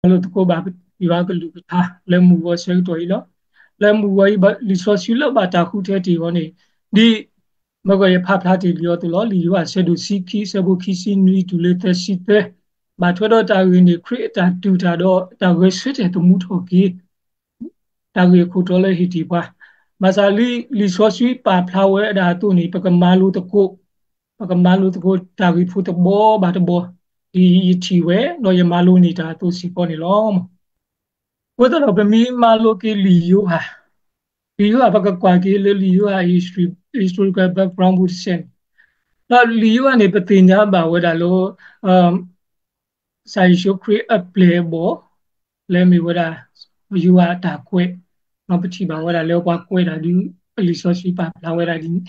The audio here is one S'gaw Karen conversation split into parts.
မၤလိသကိးဘၣ်ယွၤကလုၢ်ကထါ လၢမုၢ်ဂီၤဆၢကတီၢ်အံၤလီၤ. လၢမုၢ်ဂီၤအံၤ လံာ်စီဆှံလၢဘၣ်တၢ်ဃုထၢတ့ၢ်အီၤန့ၣ် ဒ်မ့ၢ်ကီးယဖးဖျါတ့ၢ်လံအီၤအသိးလီၤ. လံာ်ယိၤဟၣ်အဆၢဒိၣ်တဆံခံ အဆၢဖိခံဆံနွံတုၤလၢသၢဆံသၢ, ဘၣ်ထွဲဒီးတၢ်ဂ့ၢ်န့ၣ် ခရံာ်အတၢ်တူၢ်တၢ်ဒီးတၢ်ဂဲၤဆၢထၢၣ်သမူထီၣ်က့ၤ တၢ်ဂ့ၢ်အခိၣ်တီလၢဟ့ၣ်တ့ၢ်ပှၤ, ဘၣ်ဆၣ်လံလံာ်စီဆှံပာ်ဖျါဝဲဒၣ်အသိးန့ၣ် ပကမၤလိသကိး, ပကမၤလိသကိးတၢ်ဂ့ၢ်ဖိတဘီဘၣ်တဘီ, ဒ်ယထံၣ်ဝဲ ဒီးယမၤလိန့ၢ်တၢ်အသိးစ့ၢ်ကီးန့ၣ်လီၤ. အဃိသတးဒီးပမ့ၢ်မၤလိက့ၤလံာ်ယိၤဟၣ်, လံာ်ယိၤဟၣ်ပကကွၢ်က့ၤလၢလံာ်ယိၤဟၣ် history, historical background ပူၤတစဲးန့ၣ်, ဒီးလံာ်ယိၤဟၣ်န့ၣ် ပသ့ၣ်ညါဘၣ်ဝဲဒၣ်လၢ ကစၢ်ယ့ၣ်ၡူးခရံာ်အပျဲၢ်အဘီၣ် လၢမ့ၢ်ဝဲဒၣ် ယိၤဟၣ်အတၢ်ကွဲး, ဒီးပထံၣ်ဘၣ်ဝဲဒၣ်လၢပှၤကွဲးတၢ်ဒ်အလံာ်စီဆှံပာ်ဖျါဝဲဒၣ်ဒ်န့ၣ်,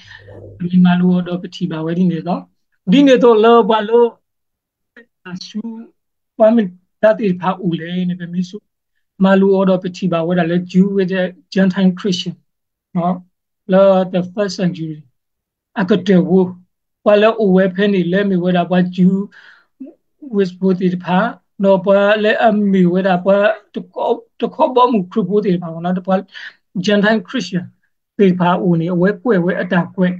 ပမ့ၢ်မၤလိအီၤဒီးပထံၣ်ဘၣ်ဝဲဒ်န့ၣ်လီၤ. ဒ်န့ၣ်အသိးလၢပှၤလၢ အဆူ ပှၤမတၤသ့ၣ်တဖၣ်အိၣ်လဲၣ်န့ၣ် ပမ့ၢ်မၤလိအီၤဒီးပထံၣ်ဘၣ်ဝဲဒၣ်လၢ Jew ဝဲဒၣ် Gentile Christian လၢ the first century အကတၢၢ်ဖိ, ပှၤလၢအိၣ်ဝဲဖဲန့ၣ် လၢမ့ၢ်ဝဲဒၣ်ပှၤ Jew ဝ့ၢ်ဖိသ့ၣ်တဖၣ်, ဒီးပှၤလၢအမ့ၢ်ဝဲဒၣ်ပှၤ တခီဘီမုၢ်ခရံာ်ဖိသ့ၣ်တဖၣ်, ပှၤ Gentile Christian သ့ၣ်တဖၣ်အအိၣ်န့ၣ် အဝဲကွဲးဝဲအတၢ်ကွဲး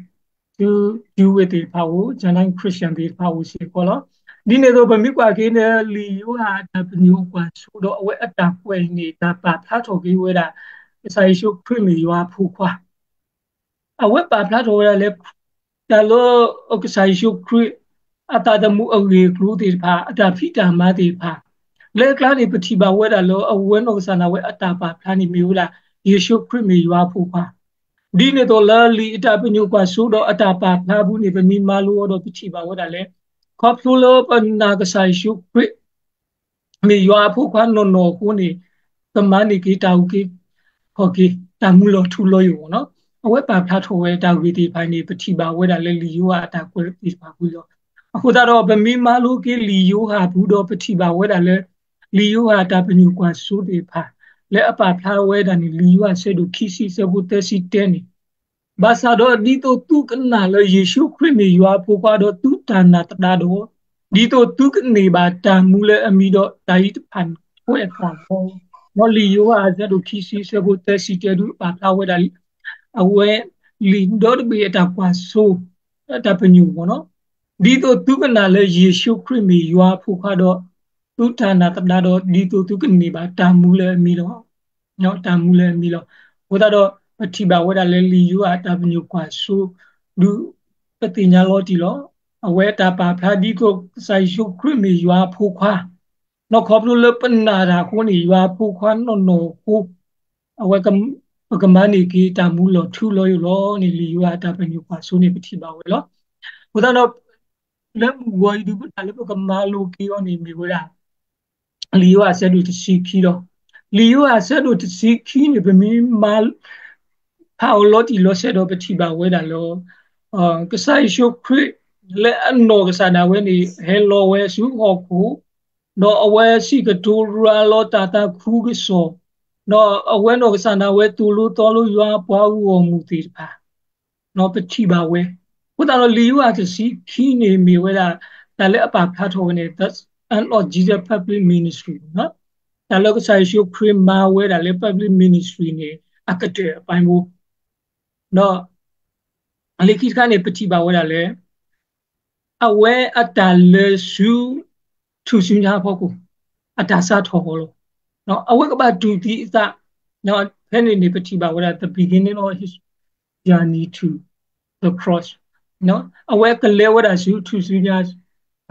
ဆူ Jew ဝ့ၢ်သ့ၣ်တဖၣ်အအိၣ်, Gentile Christian သ့ၣ်တဖၣ်အအိၣ်စ့ၢ်ကီးလီၤ. ဒ်န့ၣ်အသိး ပမ့ၢ်ကွၢ်က့ၤန့ၣ် လံာ်ယိၤဟၣ်အတၢ်ပညိၣ်ကွၢ်စိဒီးအဝဲအတၢ်ကွဲးန့ၣ် တၢ်ပာ်ဖျါထီၣ်က့ၤဝဲဒၣ် ကစၢ်ယ့ၣ်ၡူးခရံာ်မ့ၢ်ယွၤအဖိခွါ, အဝဲပာ်ဖျါထီၣ်ဝဲဒၣ်လၢ တၢ်လၢ ကစၢ်ယ့ၣ်ၡူးခရံာ် အသးသမူအဂ့ၢ်အကျိၤသ့ၣ်တဖၣ်, အတၢ်ဖံးတၢ်မၤသ့ၣ်တဖၣ်, လၢအကျါန့ၣ် ပထံၣ်ဘၣ်ဝဲဒၣ်လၢအဝဲနီၢ်ကစၢ်ဒၣ်ဝဲအတၢ်ပာ်ဖျါန့ၣ်မ့ၢ်ဝဲဒၣ် ယ့ၣ်ၡူးခရံာ်မ့ၢ်ယွၤအဖိခွါ. ဒ်န့ၣ်အသိးလၢလံာ်အတၢ်ပညိၣ်ကွၢ်စိဒီးအတၢ်ပာ်ဖျါအပူၤန့ၣ် ပမ့ၢ်မၤလိအီၤဒီးပထံၣ်ဘၣ်ဝဲဒၣ်လၢ ခီဖျိလၢပနာ်ကစၢ်ယ့ၣ်ၡူးခရံာ် မ့ၢ်ယွၤအဖိခွါနီၢ်နီၢ်အဃိန့ၣ် ကမၤန့ၢ်က့ၤတၢ်အုၣ်က့ၤခီၣ်က့ၤ တၢ်မူလီၤထူလီၤယိာ်လီၤ. အဝဲပာ်ဖျါထီၣ်ဝဲတၢ်ဂ့ၢ်သ့ၣ်တဖၣ်န့ၣ် ပထံၣ်ဘၣ်ဝဲဒၣ်လၢလံာ်ယိၤဟၣ်အတၢ်ကွဲးသ့ၣ်တဖၣ်အပူၤလီၤ. အဃိသတးဒီး ပမ့ၢ်မၤလိက့ၤလံာ်ယိၤဟၣ်အပူၤဒီးပထံၣ်ဘၣ်ဝဲဒၣ်လၢ လံာ်ယိၤဟၣ်အတၢ်ပညိၣ်ကွၢ်စိသ့ၣ်တဖၣ် လၢအပာ်ဖျါဝဲဒၣ်န့ၣ် လံာ်ယိၤဟၣ်အဆၢဒိၣ်ခံဆံအဆၢဖိသၢဆံတၢန့ၣ်, ဘၣ်ဆၣ်ဒီးဒ်သိးသုကနာ်လၢယ့ၣ်ၡူးခရံာ်မ့ၢ်ယွၤအဖိခွါဒီးသုတၢ်နာ်သဒၣ်ဒီး, ဒ်သိးသုကန့ၢ်ဘၣ်တၢ်မူလၢအမံဒီးတၢ်အံၤတဖၣ်န့ၣ် ကွဲးအသးလီၤ. ဒီးလံာ်ယိၤဟၣ်အဆၢဒိၣ်ခံဆံအဆၢဖိသၢဆံတၢဒုးပာ်ဖျါဝဲဒၣ်လံ အဝဲလံာ်ဒီတဘ့ၣ်အတၢ်ကွၢ်စိ အတၢ်ပညိၣ်မ့ၢ်နီၤ, ဒ်သိးသုကနာ်လၢယ့ၣ်ၡူးခရံာ်မ့ၢ်ယွၤအဖိခွါဒီး သုတၢ်နာ်သဒၣ်ဒီး ဒ်သိးသုကန့ၢ်ဘၣ်တၢ်မူလၢအမံလီၤ. တၢ်မူလၢအမံလီၤ. အဃိသတးဒီး ပထံၣ်ဘၣ်ဝဲဒၣ်လၢလံာ်ယိၤဟၣ်အတၢ်ပညိၣ်ကွၢ်စိ ဒုးပသ့ၣ်ညါလီၤတံၢ်လီၤ. အဝဲတၢ်ပာ်ဖျါဒ်သိးကစၢ်ယ့ၣ်ၡူးခရံာ်မ့ၢ်ယွၤအဖိခွါ နီၢ်ခီဖျိလၢပနာ်တၢ်အဃိန့ၣ် ယွၤအဖိခွါနီၢ်နီၢ်အဃိ အဝဲ ပကမၤန့ၢ်က့ၤတၢ်မူလီၤထူလီၤယိာ်လီၤန့ၣ် လံာ်ယိၤဟၣ်အတၢ်ပညိၣ်ကွၢ်စိန့ၣ် ပထံၣ်ဘၣ်ဝဲလီၤ. အဃိသတးဒီး လၢမုၢ်ဂီၤအံၤဒုး တၢ်လၢပကမၤလိက့ၤအီၤန့ၣ်မ့ၢ်ဝဲဒၣ် လံာ်ယိၤဟၣ်အဆၢဒိၣ်တဆံခံလီၤ. လံာ်ယိၤဟၣ်အဆၢဒိၣ်တဆံခံန့ၣ် ပမ့ၢ်မၤ ဖးအီၤလီၤတံၢ်လီၤဆဲးဒီး ပထံၣ်ဘၣ်ဝဲဒၣ်လၢ ကစၢ်ယ့ၣ်ၡူးခရံာ် လၢအနီၢ်ကစၢ်ဒၣ်ဝဲန့ၣ် ဟဲလီၤဝဲဆူဟီၣ်ခိၣ် ဒီးအဝဲစံၣ်ကတိၤရၤလီၤတၢ်သးခုကစီၣ်, ဒီးအဝဲနီၢ်ကစၢ်ဒၣ်ဝဲသိၣ်လိသီလိယွၤအပှၤဂီၢ်မုၢ်သ့ၣ်တဖၣ် ပထံၣ်ဘၣ်ဝဲ. အဃိသတးဒီး လံာ်ယိၤဟၣ်တဆံခံန့ၣ် မ့ၢ်ဝဲဒၣ် တၢ်လၢအပာ်ဖျါထီၣ်ဝဲန့ၣ် the end of Jesus public ministry တၢ်လၢကစၢ်ယ့ၣ်ၡူးခရံာ်မၤဝဲဒၣ်လၢ public ministry န့ၣ် အကတၢၢ်အပိုင်းဖိ ဒီး လၢခံတခါန့ၣ် ပထံၣ်ဘၣ်ဝဲဒၣ်လၢ အဝဲအတၢ်လၢဆူ ထူၣ်စုညါအဖီခိၣ် အတၢ်စးထီၣ်အီၤလီၤ. အဝဲကဘၣ်တူၢ်သံအသး ဖဲန့ၣ်န့ၣ် ပထံၣ်ဘၣ်ဝဲဒၣ် the beginning of his journey to the cross အဝဲကလဲၤဝဲဒၣ်ဆူထူၣ်စုညါ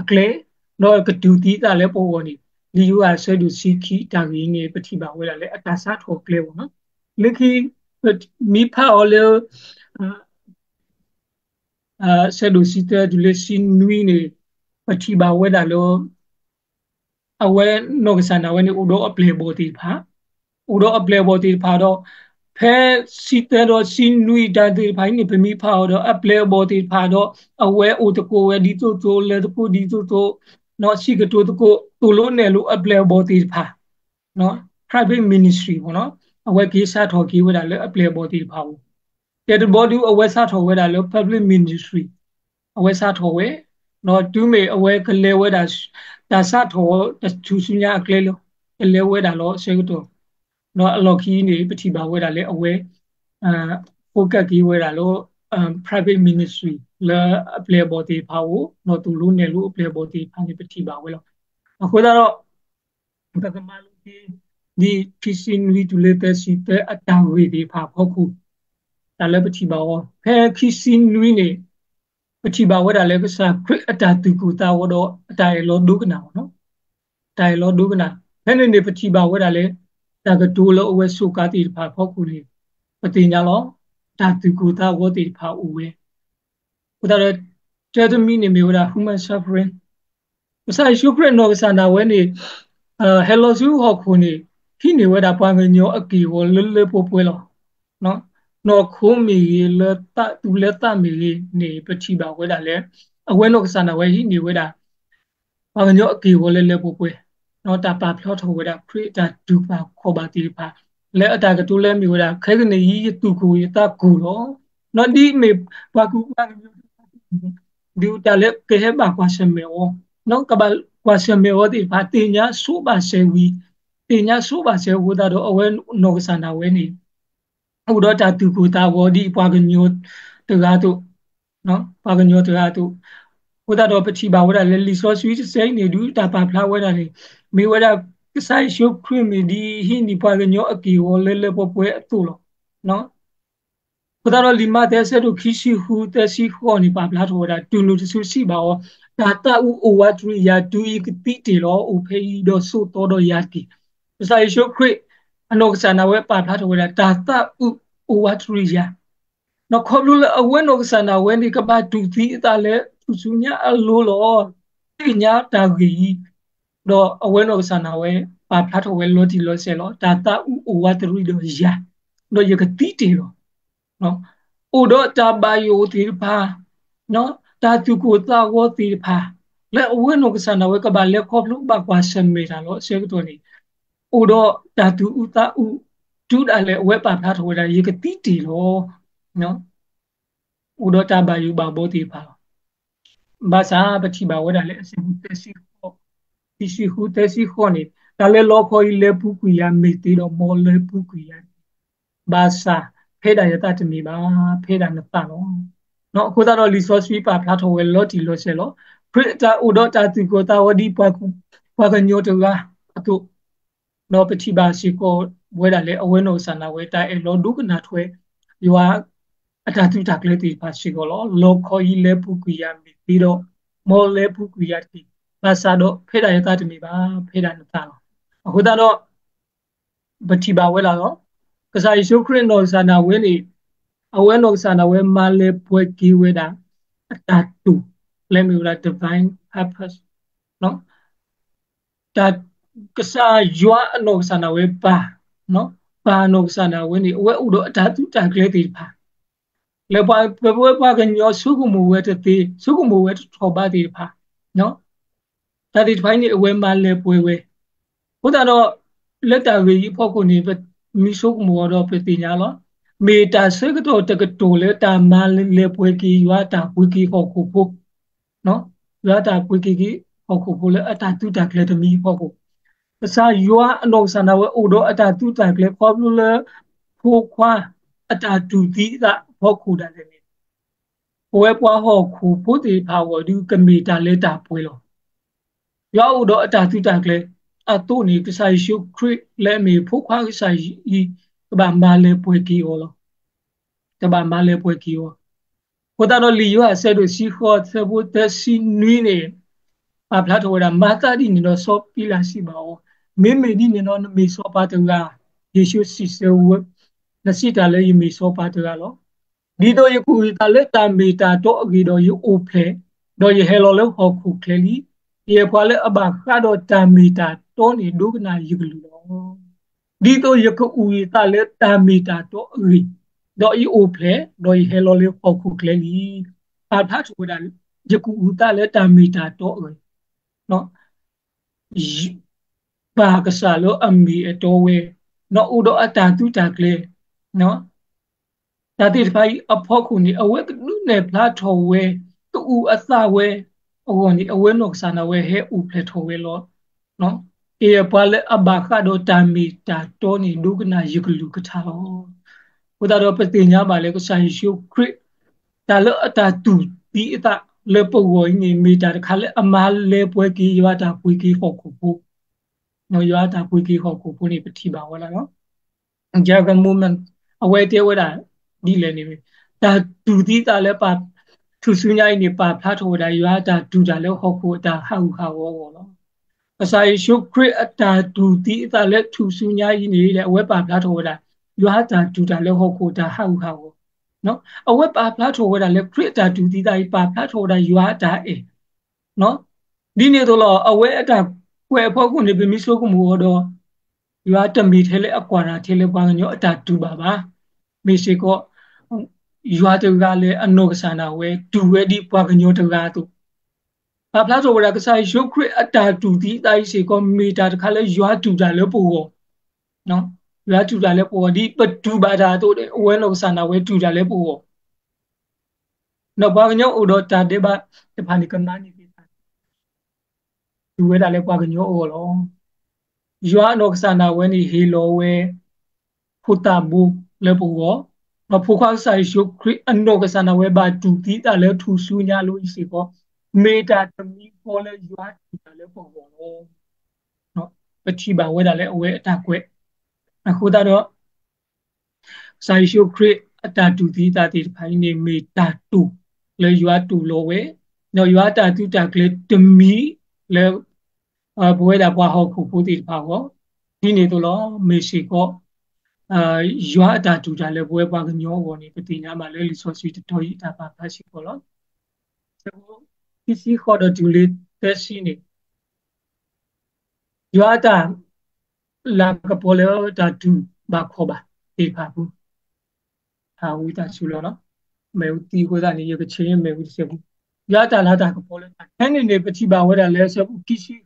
အကျဲ ဒီးကတူၢ်သံအသးလၢပဂီၢ်န့ၣ် လံာ်ယိၤဟၣ်အဆၢဒိၣ်တဆံခံတၢ်ဂ့ၢ်အံၤန့ၣ် ပထံၣ်ဘၣ်ဝဲဒၣ်လၢအတၢ်စးထီၣ်အကျဲအဂီၢ်လီၤ. လၢခံ ပမ့ၢ်ဖးအီၤလၢ ဆၢဒိၣ်တဆံသၢတုၤလၢတဆံနွံန့ၣ် ပထံၣ်ဘၣ်ဝဲဒၣ်လၢ အဝဲနီၢ်ကစၢ်ဒၣ်ဝဲန့ၣ် အိၣ်ဒီးအပျဲၢ်အဘီၣ်သ့ၣ်တဖၣ်, အိၣ်ဒီးအပျဲၢ်အဘီၣ်သ့ၣ်တဖၣ်ဒီး ဖဲတဆံသၢဒီးတဆံနွံတၢ်သ့ၣ်တဖၣ်အံၤန့ၣ် ပမ့ၢ်ဖးအီၤဒီး အပျဲၢ်အဘီၣ်သ့ၣ်တဖၣ်ဒီး အဝဲအိၣ်သကိးဝဲဒ်သိးသိး လဲၤသကိးဒ်သိးသိး စံၣ်ကတိၤသကိး သိၣ်လိနဲၣ်လိအပျဲၢ်အဘီၣ်သ့ၣ်တဖၣ် private ministry အဝဲက့ၤစးထီၣ်က့ၤဝဲဒၣ်လၢအပျဲၢ်အဘီၣ်သ့ၣ်တဖၣ်အအိၣ်, ကဲတဘီဒုးအဝဲစးထီၣ်ဝဲဒၣ်လၢ public ministry အဝဲစးထီၣ်ဝဲ, ဒီးတုၤမ့ၢ်အဝဲကလဲၤဝဲဒၣ် တၢ်စးထီၣ်ထူၣ်စုညါအကျဲလီၤ. အဝဲလဲၤဝဲဒၣ်လီၤအဆၢကတီၢ်, ဒီးအလီၢ်ခံန့ၣ် ပထံၣ်ဘၣ်ဝဲဒၣ်လၢအဝဲ focus က့ၤဝဲဒၣ်လၢ private ministry လၢအပျဲၢ်အဘီၣ်သ့ၣ်တဖၣ်အိၣ်, ဒီးသိၣ်လိနဲၣ်လိအပျဲၢ်အဘီၣ်သ့ၣ်တဖၣ်န့ၣ် ပထံၣ်ဘၣ်ဝဲလီၤ. အဃိသတးဒီး ပကမၤလိက့ၤ ဒ်ခံဆံနွံတုၤလၢသၢဆံသၢအတၢ်ဂ့ၢ်သ့ၣ်တဖၣ်အဖီခိၣ်, တၢ်လၢပထံၣ်ဘၣ်အီၤ ဖဲခံဆံနွံန့ၣ် ပထံၣ်ဘၣ်ဝဲဒၣ်လၢကစၢ်ခရံာ်အတၢ်သူၣ်ကိၢ်သးဂီၤဒီးအတၢ်အဲၣ်လီၤဒိကနၣ်အီၤ, တၢ်အဲၣ်လီၤဒိကနၣ်, ဖဲန့ၣ်န့ၣ် ပထံၣ်ဘၣ်ဝဲဒၣ်လၢ တၢ်ကတိၤလၢအဝဲစူးကါသ့ၣ်တဖၣ်အဖီခိၣ်န့ၣ် ပသ့ၣ်ညါလီၤ, တၢ်သူၣ်ကိၢ်သးဂီၤသ့ၣ်တဖၣ်အိၣ်ဝဲ အဃိသတးဒီး တၢတမံၤန့ၣ်မ့ၢ်ဝဲဒၣ် human suffering, ကစၢ်ယ့ၣ်ၡူးခရံာ်နီၢ်ကစၢ်ဒၣ်ဝဲန့ၣ် ဟဲလီၤဆူဟီၣ်ခိၣ်န့ၣ် ဟံးန့ၢ်ဝဲဒၣ်ပှၤကညီအက့ၢ်အဂီၤလၢလၢပှဲၤပှဲၤလီၤ. နီၢ်ခိမ့ၢ်ဂ့ၤ လၢသူၣ်လၢသးမ့ၢ်ဂ့ၤန့ၣ် ပထံၣ်ဘၣ်ဝဲဒၣ်လၢ အဝဲနီၢ်ကစၢ်ဒၣ်ဝဲဟံးန့ၢ်ဝဲဒၣ် ပှၤကညီအက့ၢ်အဂီၤလၢလၢပှဲၤပှဲၤ, တၢ်ပာ်ဖျါထီၣ်ဝဲဒၣ်ခရံာ်အတၢ်တူၢ်ဘၣ်ခီၣ်ဘၣ်သ့ၣ်တဖၣ်, လၢအတၢ်ကတိၤလၢအမ့ၢ်ဝဲဒၣ် ခဲကနံၣ်အံၤယသူၣ်ကိၢ်ယသးကိၢ်လီၤ. ဒ်အမ့ၢ်ပှၤကူၣ်ပှၤကညီ ဒုးတၢ်လၢကဟဲဘၣ်ကွၢ်ဆၢၣ်မဲာ်အီၤ, ကဘၣ်ကွၢ်ဆၢၣ်မဲာ်အီၤသ့ၣ်တဖၣ် သ့ၣ်ညါဆိဘၣ်စဲးဝံၤ, သ့ၣ်ညါဆိဘၣ်စဲးအဃိသတးဒီး အဝဲနီၢ်ကစၢ်ဒၣ်ဝဲန့ၣ် အိၣ်ဒီးတၢ်သူၣ်ကိၢ်သးဂီၤဒ်ပှၤကညီတဂၤအသိး, ပှၤကညီတဂၤအသိး, အဃိသတးဒီးပထံၣ်ဘၣ်ဝဲဒၣ်လၢလံာ်စီဆှံတဆၢအံၤန့ၣ် ဒုးတၢ်ပာ်ဖျါဝဲဒၣ်န့ၣ် မ့ၢ်ဝဲဒၣ် ကစၢ်ယ့ၣ်ၡူးခရံာ်မ့ၢ်ဒ်ဟံးန့ၢ်ပှၤကညီအက့ၢ်အဂီၤလၢလၢပှဲၤပှဲၤအသိးလီၤ. အဃိသတးဒီးလံာ်မးသဲအဆၢဒိၣ်ခံဆံဃုသၢဆံဃိးန့ၣ် ပာ်ဖျါထီၣ်ဝဲဒၣ် တုၤနုၤတစုစံးဘၣ်အီၤ, တၢ်သးအုးအိၣ်ဝးတရံးယၤ တုၤယကသံတ့ၢ်လီၤ. အိၣ်ဖဲအံၤဒီးဆိးသီဒီးယၤတက့ၢ်. ကစၢ်ယ့ၣ်ၡူးခရံာ် အနီၢ်ကစၢ်ဒၣ်ဝဲပာ်ဖျါထီၣ်ဝဲဒၣ် တၢ်သးအုးအိၣ်ဝးတရံးယၤ, ဒီးခီဖျိလၢအဝဲနီၢ်ကစၢ်ဒၣ်ဝဲန့ၣ် ကဘၣ်တူၢ်သံအသးလၢထူၣ်စုညါအလိၤလီၤ. သ့ၣ်ညါတၢ်ဂ့ၢ်အံၤ, ဒီးအဝဲနီၢ်ကစၢ်ဒၣ်ဝဲ ပာ်ဖျါထီၣ်ဝဲလီၤတံၢ်လီၤဆဲးလီၤ. တၢ်သးအုးအိၣ်ဝးတရံးဒီးယၤ, ဒီးယကသံတ့ၢ်လီၤ. အိၣ်ဒီးတၢ်ဘၣ်ယိၣ်သ့ၣ်တဖၣ်, တၢ်သူၣ်ကိၢ်သးဂီၤသ့ၣ်တဖၣ်, လၢအဝဲနီၢ်ကစၢ်ဒၣ်ဝဲကဘၣ်လဲၤခီဖျိဘၣ်ကွၢ်ဆၢၣ်မဲာ်တၢ်လီၤ. အဆၢကတီၢ်န့ၣ် အိၣ်ဒီးတၢ်သူၣ်အုးသးအုး, တုၤဒၣ်လဲာ်အဝဲပာ်ဖျါထီၣ်ဝဲဒၣ် ယကသံတ့ၢ်လီၤ. အိၣ်ဒီးတၢ်ဘၣ်ယိၣ်ဘၣ်ဘီသ့ၣ်တဖၣ်လီၤ. ဘၣ်ဆၣ်ပထံၣ်ဘၣ်ဝဲဒၣ်လၢအဆၢဖိသၢဆံဃိး, ခံဆံဃုသၢဆံဃိးန့ၣ် တၢ်လၢလီခီအံၤလဲၤပူၤကွံာ်ယၤမ့ၢ်သ့ဒီး မ်လဲၤပူၤကွံာ်ယၤတက့ၢ်. ဘၣ်ဆၣ်ဖဲဒၣ်ယသးတမ့ၢ်ဘၣ်, ဖဲဒၣ်နသးလီၤ. အဃိသတးဒီးလံာ်စီဆှံပာ်ဖျါထီၣ်ဝဲလီၤတံၢ်လီၤဆဲးလီၤ. ခရံာ်အတၢ်အိၣ်ဒီးတၢ်သူၣ်ကိၢ်သးဂီၤဒ်ပှၤကညီတဂၤအသိး ဒီးပထံၣ်ဘၣ်စ့ၢ်ကီးဝဲဒၣ်လၢအဝဲနီၢ်ကစၢ်ဒၣ်ဝဲ တၢ်အဲၣ်လီၤဒိကနၣ်ထွဲ ယွၤအတၢ်သုးတၢ်ကျဲၤသ့ၣ်တဖၣ်စ့ၢ်ကီးလီၤ. လီခီအံၤလဲၤပူၤကွံာ်ယၤမ့ၢ်သ့ဒီး မ်လဲၤပူၤကွံာ်ယၤတက့ၢ်. ဘၣ်ဆၣ်ဒီးဖဲဒၣ်ယသးတမ့ၢ်ဘၣ်, ဖဲဒၣ်နသးလီၤ. အဃိသတးဒီး ပထံၣ်ဘၣ်ဝဲဒၣ်လီၤ. ကစၢ်ယ့ၣ်ၡူးခရံာ်နီၢ်ကစၢ်ဒၣ်ဝဲန့ၣ် အဝဲနီၢ်ကစၢ်ဒၣ်ဝဲမၤလၢပှဲၤက့ၤဝဲဒၣ် အတၢ်တိာ် လၢမ့ၢ်ဝဲဒၣ် divine purpose တၢ် ကစၢ်ယွၤအနီၢ်ကစၢ်ဒၣ်ဝဲပၢ်, ပၢ်အနီၢ်ကစၢ်ဒၣ်ဝဲန့ၣ် အဝဲအိၣ်ဒီးအတၢ်သုးတၢ်ကျဲၤသ့ၣ်တဖၣ် လၢပဝဲပှၤကညီဆိကမိၣ်ဝဲတသ့, ဆိကမိၣ်ဝဲတထီၣ်ဘးသ့ၣ်တဖၣ်, တၢ်သ့ၣ်တဖၣ်အံၤန့ၣ် အဝဲမၤလၢပှဲၤဝဲ. အဃိသတးဒီး လၢတၢ်ဂ့ၢ်အံၤအဖီခိၣ်န့ၣ် ပမ့ၢ်ဆိကမိၣ်အီၤဒီးပသ့ၣ်ညါလီၤ. မ့ၢ်တၢ်ဆၢကတီၢ်တကတီၢ်လၢတၢ်မၤလၢပှဲၤက့ၤယွၤအတၢ်ပှ့ၤက့ၤဟီၣ်ခိၣ်ဖိ ယွၤအတၢ်ပှ့ၤက့ၤက့ၤဟီၣ်ခိၣ်ဖိလၢအတၢ်သုးတၢ်ကျဲၤတမံၤအဖီခိၣ်, ကစၢ်ယွၤအနီၢ်ကစၢ်ဒၣ်ဝဲအိၣ်ဒီးအတၢ်သုးတၢ်ကျဲၤခီဖျိလၢ ဖိခွါအတၢ်တူၢ်သံအသးအဖီခိၣ်ဒၣ်လဲာ်န့ၣ် ပဝဲပှၤဟီၣ်ခိၣ်ဖိသ့ၣ်တဖၣ်အဂီၢ်ဒုးကမ့ၢ်တၢ်လၢတၢ်ပှဲၤလီၤ. ယွၤအိၣ်ဒီးအတၢ်သုးတၢ်ကျဲၤအသိးန့ၣ် ကစၢ်ယ့ၣ်ၡူးခရံာ်လၢအမ့ၢ်ဖိခွါကစၢ်အံၤ ကဘၣ်မၤလၢပှဲၤက့ၤအီၤလီၤ. ကဘၣ်မၤလၢပှဲၤက့ၤအီၤ. အဃိသတးဒီးလံာ်ယိၤဟၣ်အဆၢဒိၣ်တဆံဃိး အဆၢဖိသၢဆံနွံန့ၣ် ပာ်ဖျါထီၣ်ဝဲဒၣ် မၤသးဒ်န့ၣ်ဒီးစီၤပံၤလးစံးဘၣ်အီၤ, မ့မ့ၢ်ဒ်န့ၣ်ဒီးနမ့ၢ်စီၤပၤတဂၤဧါ. ယ့ၣ်ၡူးစံးဆၢဝဲ, နစံးတၢ်လၢယမ့ၢ်စီၤပၤတဂၤလီၤ. ဒ်သိးယကအုၣ်အသးလၢတၢ်မ့ၢ်တၢ်တီအဂ့ၢ်ဒီးယအိၣ်ဖျဲၣ်, ဒီးယဟဲလီၤလၢဟီၣ်ခိၣ်ချၢလံ. ယအဲၣ်ပှၤလၢအဘၣ်ဃးဒီးတၢ်မ့ၢ်တၢ်တီန့ၣ် ဒိကနၣ်ယကလုၢ်လီၤ. ဒ်သိးယကအုၣ်အသးလၢတၢ်မ့ၢ်တၢ်တီအဂ့ၢ်, ဒီးယအိၣ်ဖျဲၣ်, ဒီးယဟဲလီၤလၢဟီၣ်ခိၣ်ချၢလံ. ပာ်ဖျါထီၣ်ဝဲဒၣ် ယကအုၣ်အသးလၢတၢ်မ့ၢ်တၢ်တီအဂ့ၢ်, ပၢ်ကစၢ်လၢအမ့ၢ်အတီဝဲ, ဒီးအိၣ်ဒီးအတၢ်သုးတၢ်ကျဲၤ, တၢ်သ့ၣ်တဖၣ်အံၤအဖီခိၣ်န့ၣ် အဝဲကဒုးနဲၣ်ဖျါထီၣ်ဝဲ, ကအုၣ်အသးဝဲအဂီၢ်န့ၣ် အဝဲနီၢ်ကစၢ်ဒၣ်ဝဲဟဲအိၣ်ဖျဲၣ်ထီၣ်ဝဲလီၤ. ကယဲၢ်ပှၤလၢအဘၣ်ဃးဒီးတၢ်မ့ၢ်တၢ်တီန့ၣ် ဒိကနၣ်ယကလုၢ်ကထါလီၤ. အဃိသတးဒီးပသ့ၣ်ညါဘၣ်လၢကစၢ်ယ့ၣ်ၡူးခရံာ် တၢ်လၢအတၢ်တူၢ်သံအသးလၢပဂီၢ်အံၤန့ၣ် မ့ၢ်တၢ်တခါလၢအမၤလဲၤပှဲၤက့ၤယွၤအတၢ်ပှ့ၤက့ၤဟီၣ်ခိၣ်ဖိ, ယွၤအတၢ်ပှ့ၤက့ၤဟီၣ်ခိၣ်ဖိန့ၣ် ပထံၣ်ဘၣ်ဝဲဒၣ်လီၤ. Judgment moment အဝဲတဲဝဲဒၣ်ဒ်လဲၣ်န့ၣ် တၢ်တူၢ်သံသးလၢပထူၣ်စုညါအံၤန့ၣ် ပာ်ဖျါထီၣ်ဝဲဒၣ် ယွၤအတၢ်တူၢ်တၢ်လၢဟီၣ်ခိၣ်အတၢ်ဟးဂူာ်ဟးဂီၤအဂီၢ်လီၤ. ကစၢ်ယ့ၣ်ၡူးခရံာ်အတၢ်တူၢ်သံအသးလၢထူၣ်စုညါအံၤန့ၣ် အဝဲပာ်ဖျါထီၣ်ဝဲဒၣ် ယွၤအတၢ်တူၢ်တၢ်လၢဟီၣ်ခိၣ်အတၢ်ဟးဂူာ်ဟးဂီၤ, အဝဲပာ်ဖျါထီၣ်ဝဲဒၣ်လၢခရံာ်အတၢ်တူၢ်သံသးအံၤ ပာ်ဖျါထီၣ်ဝဲဒၣ်ယွၤအတၢ်အဲၣ် ဒ်န့ၣ်အသိးလီၤ. အဝဲအတၢ်ကွဲးအဖီခိၣ်န့ၣ် ပမ့ၢ်ဆိကမိၣ်အီၤဒီး ယွၤတမ့ၢ်ထဲလၢအကွၢ်တၢ်ထဲလၢပှၤကညီအတၢ်တူၢ်ဘၣ်ဘၣ်. မ့ၢ်စ့ၢ်ကီး ယွၤတဂၤလၢအနီၢ်ကစၢ်ဒၣ်ဝဲ တူၢ်ဝဲဒ်ပှၤကညီတဂၤအသိး, ပာ်ဖျါထီၣ်ဝဲဒၣ်ကစၢ်ယ့ၣ်ၡူးခရံာ်အတၢ်တူၢ်သံသးအံၤစ့ၢ်ကီး မ့ၢ်တၢ်တခါလၢယွၤတူၢ်တၢ်လၢပဂီၢ်, ယွၤတူၢ်တၢ်လၢပဂီၢ် ဒ်ပတူၢ်ဘၣ်တၢ်အသိး အဝဲနီၢ်ကစၢ်ဒၣ်ဝဲတူၢ်တၢ်လၢပဂီၢ် ဒီးပှၤကညီအိၣ်ဒီးတၢ်ဒဲးဘးတဖၣ်န့ၣ် ကမၤန့ၢ်က့ၤတၢ် တူၢ်ဝဲဒၣ်လၢပှၤကညီအဂီၢ်လီၤ. ယွၤအနီၢ်ကစၢ်ဒၣ်ဝဲန့ၣ် ဟ့ၣ်လီၤဝဲ ဖိသၣ်ဘိလၢပဂီၢ်, ဒီးဖိခွါကစၢ်ယ့ၣ်ၡူးခရံာ်အနီၢ်ကစၢ်ဒၣ်ဝဲဘၣ်တူၢ်သံသးလၢထူၣ်စုညါအလိၤအံၤစ့ၢ်ကီး, မ့ၢ်တၢ်တမံၤဃီလၢယွၤတူၢ်တၢ်လၢပဂီၢ်လီၤ. ပထံၣ်ဘၣ်ဝဲဒၣ်လၢအဝဲအတၢ်ကွဲး, အဃိသတးဒီး ကစၢ်ယ့ၣ်ၡူးခရံာ်အတၢ်တူၢ်သံသးသ့ၣ်တဖၣ်အံၤန့ၣ် မ့ၢ်တၢ်တိာ်လၢယွၤတူာ်လီၤဝဲ, ဒီးယွၤအတၢ်သုးတၢ်ကျဲၤတမံၤလၢ ပဝဲဒၣ်ပှၤဟီၣ်ခိၣ်ဖိသ့ၣ်တဖၣ်အဂီၢ်, ဒ်န့ၣ်အသိးလီၤ. မ့ၢ်စ့ၢ်ကီး ယွၤအတၢ်တူၢ်တၢ်လၢပဝဲပှၤကညီအဂီၢ်န့ၣ် ပသ့ၣ်ညါဘၣ်လၢလံာ်စီဆှံတတီၤအံၤအတၢ်ပာ်ဖျါစ့ၢ်ကီးလီၤ. ဆၢဖိခံဆံဃိးဒီးတုၤလၢသၢဆံန့ၣ် ယွၤအတၢ်လၤကပီၤလၢတၢ်တူၢ်ဘၣ်ခီၣ်ဘၣ်သ့ၣ်တဖၣ်အပူၤ, အဝံသးစူၤလီၤ. မ့ၣ်အူသံအဃိသတးန့ၣ် ယကဆဲးမ့ၣ်အူတစဲးဖိ, ယွၤအတၢ်လၤတၢ်ကပီၤလၢတၢ် ဖဲန့ၣ်န့ၣ် ပထံၣ်ဘၣ်ဝဲဒၣ်လၢဆၢဖိခံဆံဃိး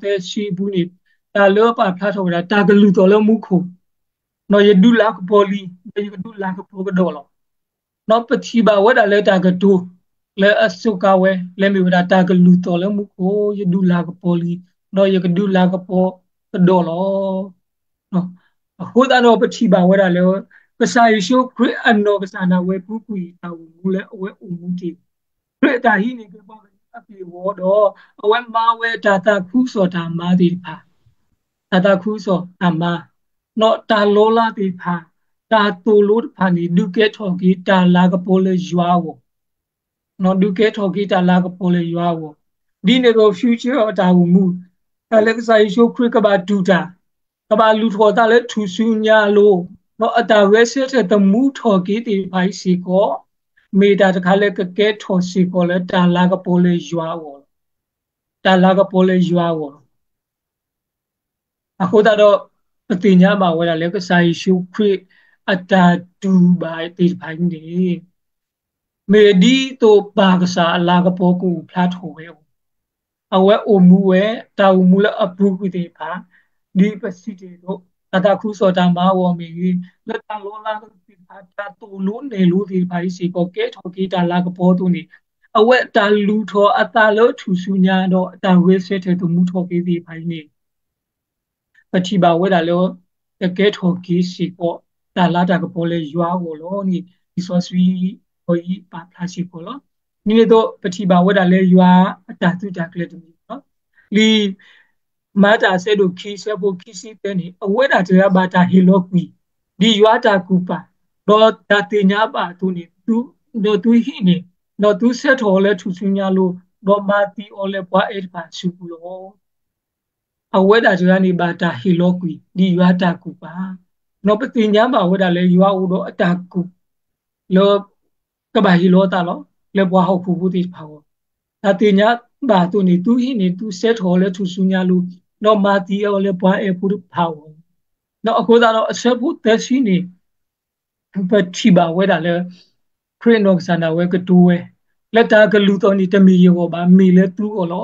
သၢဆံအပူၤန့ၣ် တၢ်လၢပာ်ဖျါထီၣ်ဝဲဒၣ် တၢ်ကလုၢ်သီၣ်လၢမူခိၣ်, ဒီးယဒုးလၤကပီၤလံ, ဒီးယကဒုးလၤကပီၤကဒီးလီၤ. ဒီးပထံၣ်ဘၣ်ဝဲဒၣ်လၢတၢ်ကတိၤလၢအစူးကါဝဲ လၢမ့ၢ်ဝဲဒၣ်တၢ်ကလုၢ်သီၣ်လၢမူခိၣ်, ယဒုးလၤကပီၤလံ, ဒီးယကဒုးလၤကပီၤကဒီးလီၤ. အဃိသတးဒီးပထံၣ်ဘၣ်ဝဲဒၣ်လၢ ကစၢ်ယ့ၣ်ၡူးခရံာ်အနီၢ်ကစၢ်ဒၣ်ဝဲ ပူၤကွံာ်တၢ်အိၣ်မူလၢအဝဲအိၣ်မူတ့ၢ်, ခရံာ်အတၢ်ဟံးန့ၢ်က့ၤပှၤကညီအက့ၢ်အဂီၤဒီး အဝဲမၤဝဲတၢ်သးခုကစီၣ်တၢ်မၤသ့ၣ်တဖၣ်, တၢ်သးခုကစီၣ်တၢ်မၤ, ဒီးတၢ်လီၤလးသ့ၣ်တဖၣ်, တၢ်သိၣ်လိတဖၣ်န့ၣ် ဒုးကဲထီၣ်က့ၤတၢ်လၤကပီၤလၢယွၤအဂီၢ်, ဒုးကဲထီၣ်က့ၤတၢ်လၤကပီၤလၢယွၤအဂီၢ်, ဒ်န့ၣ်အသိး future အတၢ်အိၣ်မူ, တၢ်လၢကစၢ်ယ့ၣ်ၡူးခရံာ်ကဘၣ်တူၢ်တၢ်, ကဘၣ်လူၤထီၣ်အသးလၢထူၣ်စုညါအလိၤ, ဒီးအတၢ်ဂဲၤဆၢထၢၣ်သမူထီၣ်က့ၤသ့ၣ်တဖၣ်အံၤစ့ၢ်ကီး, မ့ၢ်တၢ်တခါလၢကကဲထီၣ်စ့ၢ်ကီးလၢတၢ်လၤကပီၤလၢယွၤအဂီၢ်လီၤ. တၢ်လၤကပီၤလၢယွၤအဂီၢ်လီၤ. အဃိသတးဒီး ပသ့ၣ်ညါဘၣ်ဝဲဒၣ်လၢကစၢ်ယ့ၣ်ၡူးခရံာ်အတၢ်တူၢ်ဘၣ်သ့ၣ်တဖၣ်အံၤန့ၣ် မ့ၢ်ဒ်သိးပၢ်ကစၢ်အလၤကပီၤကအိၣ်ဖျါထီၣ်ဝဲအဂီၢ်, အဝဲအိၣ်မူဝဲ တၢ်အိၣ်မူလၢအပူၤကွံာ်သ့ၣ်တဖၣ်, ဒ်ပစံးတ့ၢ်အသိး တၢ်သးခုကစီၣ်တၢ်မၤအဂီၢ်မ့ၢ်ဂ့ၤ, လၢတၢ်လီၤလးသ့ၣ်တဖၣ် တၢ်သိၣ်လိနဲၣ်လိသ့ၣ်တဖၣ်အံၤစ့ၢ်ကီး ကဲထီၣ်က့ၤတၢ်လၤကပီၤအသိးန့ၣ်, အဝဲတၢ်လူၤထီၣ်အသးလၢထူၣ်စုညါဒီး အတၢ်ဂဲၤဆၢထၢၣ်သမူထီၣ်က့ၤသ့ၣ်တဖၣ်အံၤန့ၣ် ပထံၣ်ဘၣ်ဝဲဒၣ်လၢ ကကဲထီၣ်က့ၤစ့ၢ်ကီး တၢ်လၤတၢ်ကပီၤလၢယွၤအဂီၢ်လီၤန့ၣ် လံာ်စီဆှံအံၤပာ်ဖျါစ့ၢ်ကီးလီၤ. ဒ်န့ၣ်အသိး ပထံၣ်ဘၣ်ဝဲဒၣ်လၢယွၤအတၢ်သုးတၢ်ကျဲၤတမံၤလီၤ. လံာ်မၤတၢ်အဆၢဒိၣ်ခံ အဆၢဖိခံဆံသၢန့ၣ် အဝဲဒၣ်တဂၤဘၣ်တၢ်ဟ့ၣ်လီၤကွံာ် ဒ်ယွၤအတၢ်ကူၣ်ပာ်, ဒီးတၢ်သ့ၣ်ညါဘၣ်အသိးန့ၣ် ဒီးသုဟံးန့ၢ်, ဒီးသုဆၢထီၣ်အီၤလၢထူၣ်စုညါအလိၤ, ဒီးမၤသံအီၤလၢပှၤအဲၣ်တဖၣ်အစုပူၤလီၤ. အဝဲဒၣ်တဂၤန့ၣ် ဘၣ်တၢ်ဟ့ၣ်လီၤကွံာ် ဒ်ယွၤအတၢ်ကူၣ်ပာ်, ဒီးပသ့ၣ်ညါဘၣ်ဝဲဒၣ်လၢယွၤအိၣ်ဒီးအတၢ်ကူၣ် လၢ ကဘၣ်ဟ့ၣ်လီၤအသးလီၤ လၢပှၤဟီၣ်ခိၣ်ဖိသ့ၣ်တဖၣ်အဂီၢ်, တၢ်သ့ၣ်ညါဘၣ်အသိးန့ၣ် သုဟံးန့ၢ် သုဆၢထီၣ်အီၤလၢထူၣ်စုညါအလိၤ, ဒီးမၤသံအီၤလၢပှၤအဲၣ်ဖိတဖၣ်အဂီၢ်, ဒီးအဃိသတးဒီးအဆၢဖိသၢဆံန့ၣ် ပထံၣ်ဘၣ်ဝဲဒၣ်လၢ ခရံာ်အနီၢ်ကစၢ်ဒၣ်ဝဲကတိၤဝဲ လၢတၢ်ကလုၢ်သီၣ်န့ၣ် တမ့ၢ်ယဂီၢ်ဘၣ်, မ့ၢ်လၢသုဂီၢ်လီၤ.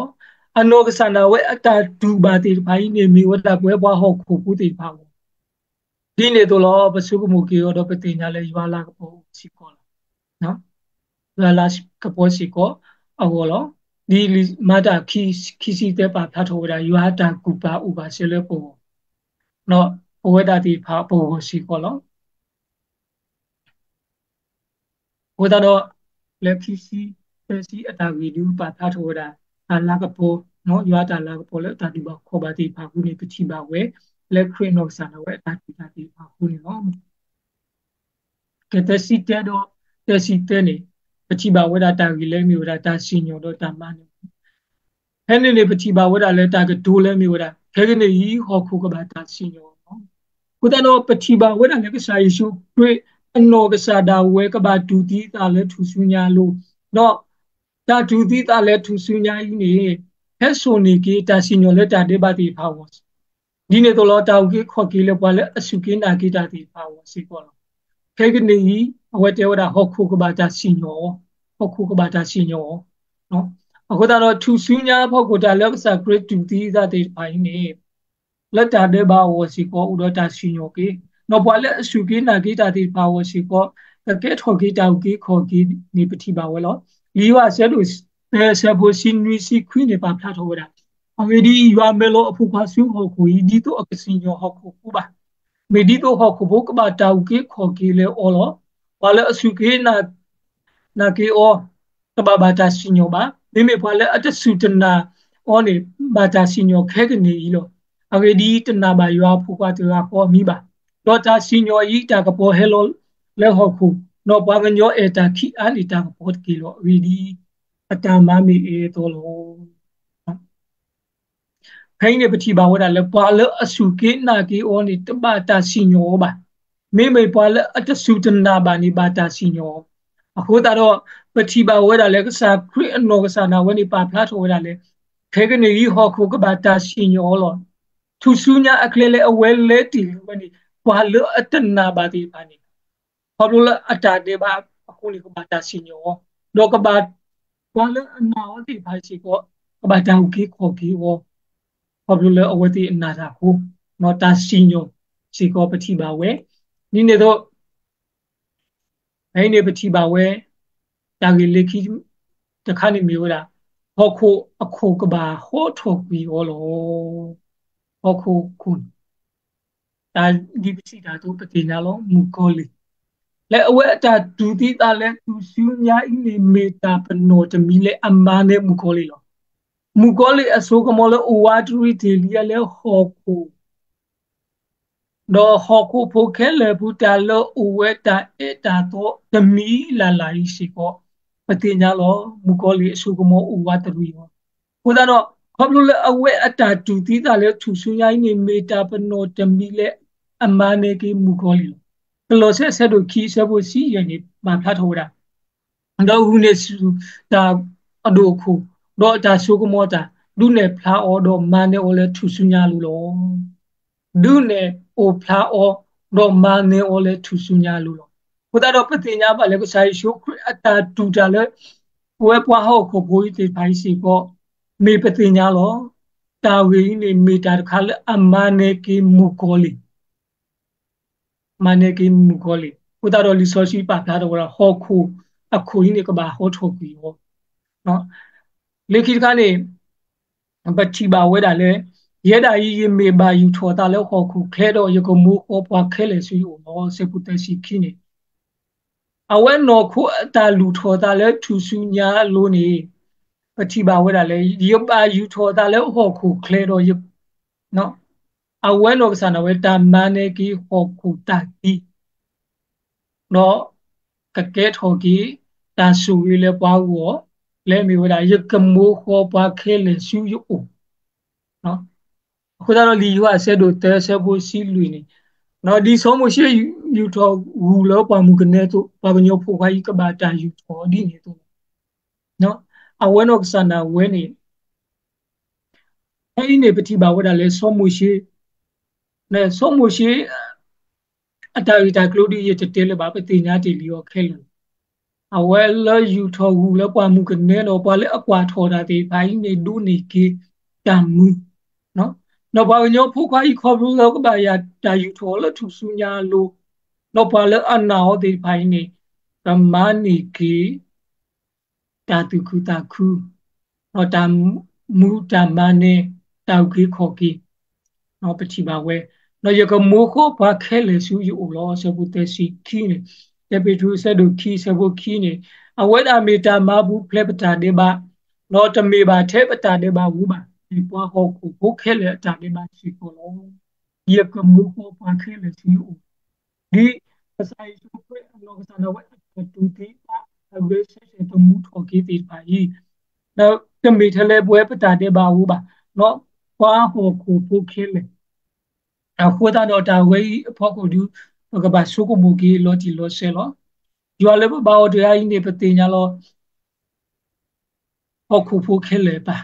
အနီၢ်ကစၢ်ဒၣ်ဝဲအတၢ်တူၢ်ဘၣ်သ့ၣ်တဖၣ်အံၤန့ၣ် မ့ၢ်ဝဲဒၣ်ပဝဲပှၤဟီၣ်ခိၣ်ဖိသ့ၣ်တဖၣ်အဂီၢ်, ဒ်န့ၣ်အသိးလီၤ. ပဆိကမိၣ်က့ၤအီၤဒီးပသ့ၣ်ညါလၢယွၤလၤကပီၤစ့ၢ်ကီးလီၤ. ယွၤလၤကပီၤစ့ၢ်ကီးအဂီၢ်လီၤ. ဒ်လံာ်မၤတၢ်ခံ ခံဆံသၢပာ်ဖျါထီၣ်ဝဲဒၣ် ယွၤအတၢ်ကူၣ်ပာ်အိၣ်ဘၣ်စၢၤလၢပဂီၢ်, ဒီးပဝဲဒၣ်သ့ၣ်တဖၣ်ပဂီၢ်စ့ၢ်ကီးလီၤ. အဃိသတးဒီး လၢခံဆံသၢဆံအတၢ်ဂ့ၢ်ဒုးပာ်ဖျါထီၣ်ဝဲဒၣ် တၢ်လၤကပီၤ, ယွၤအတၢ်လၤကပီၤလၢအတၢ်ဒုးဘၣ်ခီၣ်ဘၣ်သ့ၣ်တဖၣ်အဃိန့ၣ် ပထံၣ်ဘၣ်ဝဲ လၢခရံာ်အနီၢ်ကစၢ်ဒၣ်ဝဲအတၢ်ဒုးတၢ်သ့ၣ်တဖၣ်အဃိန့ၣ်လီၤ. ကသၢဆံတၢဒီးသၢဆံသၢန့ၣ် ပထံၣ်ဘၣ်ဝဲဒၣ်တၢ်ဂ့ၢ်လၢမ့ၢ်ဝဲဒၣ်တၢ်စံၣ်ညီၣ်ဒီးတၢ်မၤန့ၢ်, ဖဲန့ၣ်န့ၣ် ပထံၣ်ဘၣ်ဝဲဒၣ်လၢတၢ်ကတိၤလၢမ့ၢ်ဝဲဒၣ် ခဲကနံၣ်အံၤ ဟီၣ်ခိၣ်ကဘၣ်တၢ်စံၣ်ညီၣ်လီၤ. အဃိသတးဒီး ပထံၣ်ဘၣ်ဝဲဒၣ်လၢကစၢ်ယ့ၣ်ၡူးခရံာ်အနီၢ်ကစၢ်ဒၣ်ဝဲကဘၣ်တူၢ်သံအသးလၢထူၣ်စုညါအလိၤ, ဒီးတၢ်တူၢ်သံအသးလၢထူၣ်စုညါအံၤန့ၣ် ဟဲစိာ်န့ၢ်က့ၤတၢ်စံၣ်ညီၣ်လၢတၢ်ဒဲးဘးသ့ၣ်တဖၣ်အဂီၢ် ဒ်န့ၣ်အသိးလီၤ တၢ်အုၣ်က့ၤခီၣ်က့ၤလၢပှၤလၢအစူၢ်က့ၤနာ်က့ၤတၢ်သ့ၣ်တဖၣ်အဂီၢ်စ့ၢ်ကီးလီၤ. ခဲကနံၣ်အံၤ အဝဲတဲဝဲဒၣ်ဟီၣ်ခိၣ်ကဘၣ်တၢ်စံၣ်ညီၣ်အီၤ, ဟီၣ်ခိၣ်ကဘၣ်တၢ်စံၣ်ညီၣ်အီၤ. အဃိသတးဒီး ထူၣ်စုညါအဖီခိၣ် တၢ်လၢကစၢ်ခရံာ်တူၢ်သံအသးသ့ၣ်တဖၣ်အံၤန့ၣ် လၢတၢ်ဒဲးဘးအဂီၢ်စ့ၢ်ကီး အိၣ်ဒီးတၢ်စံၣ်ညီၣ်က့ၤ, ဒီးပှၤလၢအစူၢ်က့ၤနာ်က့ၤတၢ်သ့ၣ်တဖၣ်အဂီၢ်စ့ၢ်ကီး ကကဲထီၣ်က့ၤတၢ်အုၣ်က့ၤခီၣ်က့ၤန့ၣ် ပထံၣ်ဘၣ်ဝဲလီၤ. လံာ်ယိၤဟၣ်အဆၢဒိၣ်သၢ အဆၢဖိတဆံနွံ တဆံခွံန့ၣ် ပာ်ဖျါထီၣ်ဝဲဒၣ်, အဂ့ၢ်ဒ်အံၤ, ယွၤမၢလီၤအဖိခွါဆူဟီၣ်ခိၣ်အံၤ ဒ်သိးအကစံၣ်ညီၣ်ဟီၣ်ခိၣ်ဖိဘၣ်. မ့ၢ်ဒ်သိးဟီၣ်ခိၣ်ဖိကဘၣ်တၢ်အုၣ်က့ၤခီၣ်က့ၤလၢအီၤလီၤ. ပှၤလၢအစူၢ်က့ၤနာ်က့ၤအီၤ တဘၣ်ဘၣ်တၢ်စံၣ်ညီၣ်ဘၣ်. မ့မ့ၢ်ပှၤလၢအတစူၢ်တနာ်အီၤန့ၣ် ဘၣ်တၢ်စံၣ်ညီၣ်ခဲကနံၣ်အံၤလီၤ. အဂ့ၢ်ဒ်အံၤ, တနာ်ဘၣ်ယွၤအဖိခွါတဂၤဃီအမံၤဘၣ်. ဒီးတၢ်စံၣ်ညီၣ်အံၤ တၢ်ကပီၤဟဲလီၤလၢဟီၣ်ခိၣ်, ဒီးပှၤကညီအဲၣ်တၢ်ခံးအါန့ၢ်တၢ်ကပီၤတက့ၢ်လီၤ. အဂ့ၢ်ဒ်အံၤ, အတၢ်မၤမ့ၢ်အအဲၣ်အသိးလီၤ. ဖဲအံၤန့ၣ် ပထံၣ်ဘၣ်ဝဲဒၣ်လၢ ပှၤလၢအစူၢ်က့ၤနာ်က့ၤအီၤန့ၣ် တဘၣ်တၢ်စံၣ်ညီၣ်အီၤဘၣ်. မ့မ့ၢ်ပှၤလၢအတစူၢ်တနာ်ဘၣ်န့ၣ် ဘၣ်တၢ်စံၣ်ညီၣ်အီၤ. အဃိသတးဒီး ပထံၣ်ဘၣ်ဝဲဒၣ်လၢ ကစၢ်ခရံာ်အနီၢ်ကစၢ်ဒၣ်ဝဲန့ၣ် ပာ်ဖျါထီၣ်ဝဲဒၣ်လၢ ခဲကနံၣ်အံၤ ဟီၣ်ခိၣ်ကဘၣ်တၢ်စံၣ်ညီၣ်အီၤလီၤ. ထူၣ်စုညါအကျဲလၢအဝဲလဲၤတ့ၢ်လံဝဲန့ၣ် ပှၤလၢအတနာ်ဘၣ်သ့ၣ်တဖၣ်န့ၣ် ခီဖျိလၢအတၢ်ဒဲးဘးအဃိန့ၣ် ကဘၣ်တၢ်စံၣ်ညီၣ်အီၤ, ဒီးကဘၣ် ပှၤလၢအနာ်အီၤသ့ၣ်တဖၣ်စ့ၢ်ကီး ကဘၣ်တၢ်အုၣ်က့ၤခီၣ်က့ၤအီၤ, ခီဖျိလၢအဝဲသ့ၣ်အနာ်တၢ်အဃိ, တၢ်စံၣ်ညီၣ်စ့ၢ်ကီးပထံၣ်ဘၣ်ဝဲ. ဒ်န့ၣ်အသိး ဖဲအံၤန့ၣ်ပထံၣ်ဘၣ်ဝဲ တၢ်ဂ့ၢ်လၢခံတခါန့ၣ်မ့ၢ်ဝဲဒၣ် ဟီၣ်ခိၣ်အခိၣ်ကဘၣ်ဟီထီၣ်ကွံာ်အီၤလီၤ. ဟီၣ်ခိၣ်အခိၣ်န့ၣ် တၢ်ဒ်ပထံၣ်တၢ်အသိး ပသ့ၣ်ညါလီၤ မုၣ်ကီၤလံၢ် လၢအဝဲအတၢ်တူၢ်သံသးလၢထူၣ်စုညါအံၤန့ၣ် မ့ၢ်တၢ်ပနီၣ်တမံၤလၢအမၤနၢၤမုၣ်ကီၤလံၢ်လီၤ. မုၣ်ကီၤလံၢ်အစိကမီၤလၢအိၣ်ဝးတရံးတ့ၢ်လံလၢဟီၣ်ခိၣ် ဒီးဟီၣ်ခိၣ်ဖိခဲလၢာ်အပူၤ တၢ်လၢအအိၣ်ဝဲတၢ်အဲၣ်တၢ်သီတမံၤလၢ်လၢ်အံၤစ့ၢ်ကီး ပသ့ၣ်ညါလီၤ မုၣ်ကီၤလံၢ်အစိကမီၤအိၣ်ဝးတရံးအီၤ. အဃိသတးဒီး ခီဖျိလၢအဝဲအတၢ်တူၢ်သံသးလၢထူၣ်စုညါအံၤန့ၣ် မ့ၢ်တၢ်ပနီၣ်တမံၤလၢအမၤနၢၤက့ၤမုၣ်ကီၤလံၢ်လီၤ. ကလီးစဲအဆၢဒိၣ်ခံအဆၢဖိတဆံယဲၢ်န့ၣ် ပာ်ဖျါထီၣ်ဝဲဒၣ် ဒီးဂုာ်န့ၢ်ဆူၣ်တၢ်အဒိၣ်အခိၣ်, ဒီးတၢ်စိကမီၤတၢ်, ဒုးနဲၣ်ဖျါအီၤဒီးမၤနၢၤအီၤလၢထူၣ်စုညါအလိၤလီၤ. ဒုးနဲၣ်အိၣ်ဖျါအီၤ, ဒီးမၤနၢၤအီၤလၢထူၣ်စုညါအလိၤလီၤ. အဃိသတးဒီးပသ့ၣ်ညါဘၣ်လၢကစၢ်ယ့ၣ်ၡူးခရံာ်အတၢ်တူၢ်တၢ်လၢ ပဝဲပှၤဟီၣ်ခိၣ်ဖိအံၤသ့ၣ်တဖၣ်အံၤစ့ၢ်ကီး မ့ၢ်ပသ့ၣ်ညါလီၤ. တၢ်ဂ့ၢ်အံၤန့ၣ်မ့ၢ်တၢ်တခါလၢအမၤနၢၤက့ၤမုၣ်ကီၤလံၢ် မၤနၢၤက့ၤမုၣ်ကီၤလံၢ်. အဃိသတးဒီးလံာ်စီဆှံပာ်ဖျါထီၣ်ဝဲဒၣ် ဟီၣ်ခိၣ်အခိၣ်အံၤန့ၣ် ကဘၣ်ဟီထီၣ်ကွံာ်အီၤ. လၢခံတခါန့ၣ် ပထံၣ်ဘၣ်ဝဲဒၣ်လၢ ယဲဒၣ်အံၤ ယမ့ၢ်ဘၣ်ယူာ်ထီၣ်အသးလၢဟီၣ်ခိၣ်ချၢဒီး ယကမိၣ်ဃီပှၤခဲလၢာ်ဆူယအိၣ်လီၤ. အဆၢဖိသၢဆံခံန့ၣ် အဝဲနီၢ်ခိအတၢ်လုၢ်ထီၣ်အသးလၢထူၣ်စုညါအလိၤန့ၣ် ပထံၣ်ဘၣ်ဝဲဒၣ်လၢ ယဘၣ်ယူာ်ထီၣ်အသးလၢဟီၣ်ခိၣ်ချၢဒီး အဝဲနီၢ်ကစၢ်ဒၣ်ဝဲ တၢ်မၤနၢၤက့ၤဟီၣ်ခိၣ်တၢ်သံ ဒီးကကဲထီၣ်က့ၤ တၢ်ဆိၣ်ဂ့ၤလၢပှၤဂီၢ် လၢမ့ၢ်ဝဲဒၣ် ယကမိၣ်ဃီပှၤခဲလၢာ်ဆူယအိၣ်. အဃိသတးဒီးလံာ်ယိၤဟၣ်အဆၢဒိၣ်သၢအဆၢဖိတဆံလွံၢ်န့ၣ်, ဒ်စီၤမိၤၡ့ယူာ်ထီၣ်ဂုၢ်လၢပှၢ်မုၢ်ကနဲအသိး ပှၤကညီဖိခွါအံၤကဘၣ်တၢ်ယူာ်ထီၣ်ဒ်န့ၣ်အသိး အဝဲနီၢ်ကစၢ်ဒၣ်ဝဲန့ၣ် ဖဲအံၤန့ၣ် ပထံၣ်ဘၣ်ဝဲဒၣ်လၢစီၤမိၤၡ့, စီၤမိၤၡ့ အတၢ်ဂ့ၢ်တၢ်ကျိၤဒ်ယတတဲလၢၤဘၣ် ပသ့ၣ်ညါတ့ၢ်လံအီၤခဲလၢာ်လီၤ. အဝဲလၢယူာ်ထီၣ်ဂုၢ်လၢပှၢ်မုၢ်ကနဲဒီး ပှၤလၢအကွၢ်ထီၣ်တၢ်သ့ၣ်တဖၣ်အံၤန့ၣ် ဒိးန့ၢ်က့ၤတၢ်မုာ် ဒီးပှၤကညီဖိခွါအံၤ ခီဖျိလၢကဘၣ်ယၤတၢ်ယူာ်ထီၣ်အီၤလၢထူၣ်စုညါအလိၤ, ဒီးပှၤလၢအနာ်အီၤသ့ၣ်တဖၣ်အံၤန့ၣ် ကမၤန့ၢ်က့ၤ တၢ်သူၣ်ခုသးခု ဒီးတၢ်မူတၢ်မၤန့ၣ် တၢ်အုၣ်က့ၤခီၣ်က့ၤ ပထံၣ်ဘၣ်ဝဲ, ဒီးယကမိၣ်ဃီပှၤခဲလၢာ်ဆူယအိၣ်လီၤ. ဆၢဖိသၢဆံခံန့ၣ်, တၢပ့းတရူး ဆၢဒိၣ်ခံ ဆၢဖိခံန့ၣ်, အဝဲဒၣ်မ့ၢ်တၢ်မၤပူၤဖျဲးပတၢ်ဒဲးဘး, ဒီးတမ့ၢ်ဘၣ်ထဲပတၢ်ဒဲးဘးအပူၤဘၣ်, မ့ၢ်ပှၤဟီၣ်ခိၣ်ဖိခဲလၢာ်အတၢ်ဒဲးဘးစ့ၢ်ကီးလီၤ. ယကမိၣ်ဃီပှၤခဲလၢာ်ဆူယအိၣ်, ဒ်ကစၢ်ယ့ၣ်ၡူးခရံာ်အနီၢ်ကစၢ်ဒၣ်ဝဲအတၢ်တူၢ်သံသး အဂဲၤဆၢထၢၣ်တမူထီၣ်က့ၤသ့ၣ်တဖၣ်အံၤ, ဒီးတမ့ၢ်ထဲလၢပဝဲပတၢ်ဒဲးဘးအပူၤဘၣ်, ဒီးပှၤဟီၣ်ခိၣ်ဖိခဲလၢာ် အဃိသတးဒီးတၢ်ဝဲအံၤအဖီခိၣ်ဒုး ပကဘၣ်ဆိကမိၣ်က့ၤလီၤတံၢ်လီၤဆဲးလီၤ. ယွၤလၢပဘါအီၤတဂၤအံၤန့ၣ် ပသ့ၣ်ညါလီၤ ဟီၣ်ခိၣ်ဖိခဲလၢာ်ပၢ်,